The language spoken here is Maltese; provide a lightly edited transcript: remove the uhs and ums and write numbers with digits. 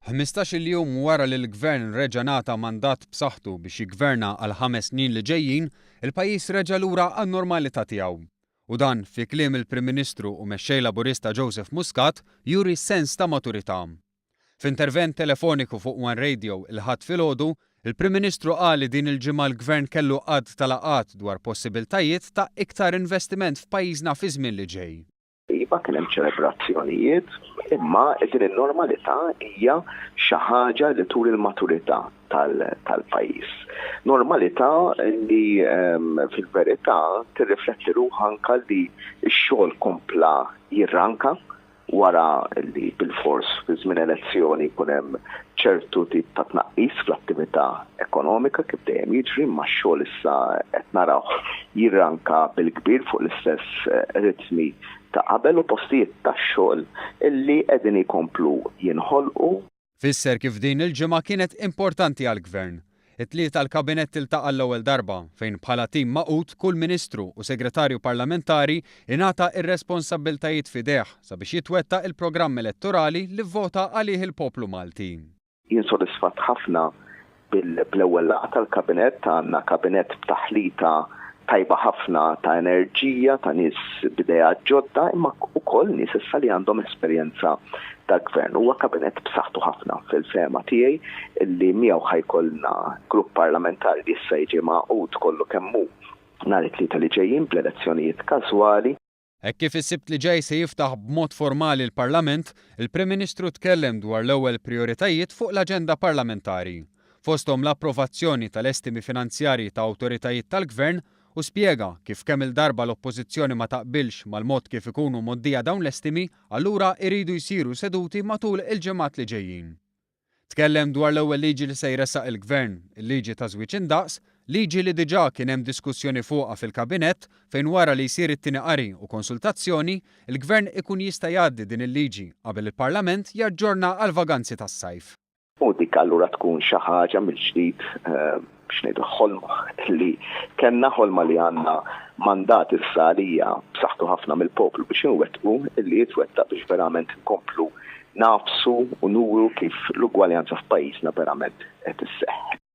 15-il jum wara li l-Gvern reġa' ngħata mandat b'saħħtu biex jiggverna għall-ħames snin li ġejjin, il-pajjiż reġa' lura għan-normalità tiegħu. U dan, fi kliem il-Prim Ministru u Mexxej Laburista Joseph Muscat, juri sens ta' maturità. F'intervent telefoniku fuq one Radio il-Ħadd filgħodu, il-Prim Ministru qal li din il-ġimgħa l-Gvern kellu għadd ta' laqgħat dwar possibiltajiet ta' iktar investiment f'pajjiżna fiż-żmien li ġej. Iva kien hemm ċelebrazzjonijiet, imma din in-normalità hija xi ħaġa li turi l-maturità tal-pajjiż. Normalità li ehm, fil-verità tirrifletti ruħha anke li x-xogħol kompla jirranka wara li bilfors fi żmien elezzjoni jkun hemm ċertu tip ta' tnaqqis fl-attività ekonomika kif dejjem jiġri, imma x-xogħol issa qed narawh jirranka bil-kbir fuq l-istess ritmi ta' qabel u postijiet tax-xogħol illi qegħdin jkomplu jinħolqu. Fisser kif din il-ġimgħa kienet importanti għall-Gvern. It-Tlieta l-Kabinett iltaqa' għall-ewwel darba, fejn bħala tim magħqud kull Ministru u Segretarju Parlamentari ingħata r-responsabbiltajiet f'idejh sabiex jitwettaq il-programm elettorali li vvota għalih il-poplu Malti. Jien sodisfatt ħafna bl-ewwel laqgħa tal-Kabinett. Għandna Kabinett b'taħlita tajba ħafna ta' enerġija, ta' nies b'ideat ġodda, imma wkoll nies issa li għandhom esperjenza ta' gvern. Huwa kabinett b'saħħtu ħafna fil-fehma tiegħi li miegħu ħa jkollna grupp parlamentari li issa jiġi magħqud kollu kemm hu nhar it-Tlieta li ġejjin bl-elezzjonijiet każwali. Hekk kif is-Sibt li ġej se jiftaħ b'mod formali l-Parlament, il-Prim Ministru tkellem dwar l-ewwel prijoritajiet fuq l-aġenda parlamentari, fosthom l-approvazzjoni tal-estimi finanzjarji ta' awtoritajiet tal-Gvern u spjega kif kemm-il darba l-Oppożizzjoni ma taqbilx mal-mod kif ikunu mgħoddija dawn l-estimi, allura iridu jsiru seduti matul il-ġimgħat li ġejjin. Tkellem dwar l-ewwel liġi li se jressaq il-Gvern, il-liġi ta' żwieġ indaqs, liġi li diġà kien hemm diskussjoni fuqha fil-Kabinett fejn wara li jsir it-tieni qari u konsultazzjoni, il-Gvern ikun jista' jgħaddi din il-liġi qabel il-Parlament jaġġorna għall-vaganzi tas-sajf. U dik allura tkun xi ħaġa mill-ġdid biex ngħidu ħolma li kellna, ħolma li għandna mandat issa għalija b'saħħtu ħafna mill-poplu biex inwettqu, illi jitwettaq biex verament inkomplu nagħfsu u nuru kif l-ugwaljanza f'pajjiżna verament qed isseħħ.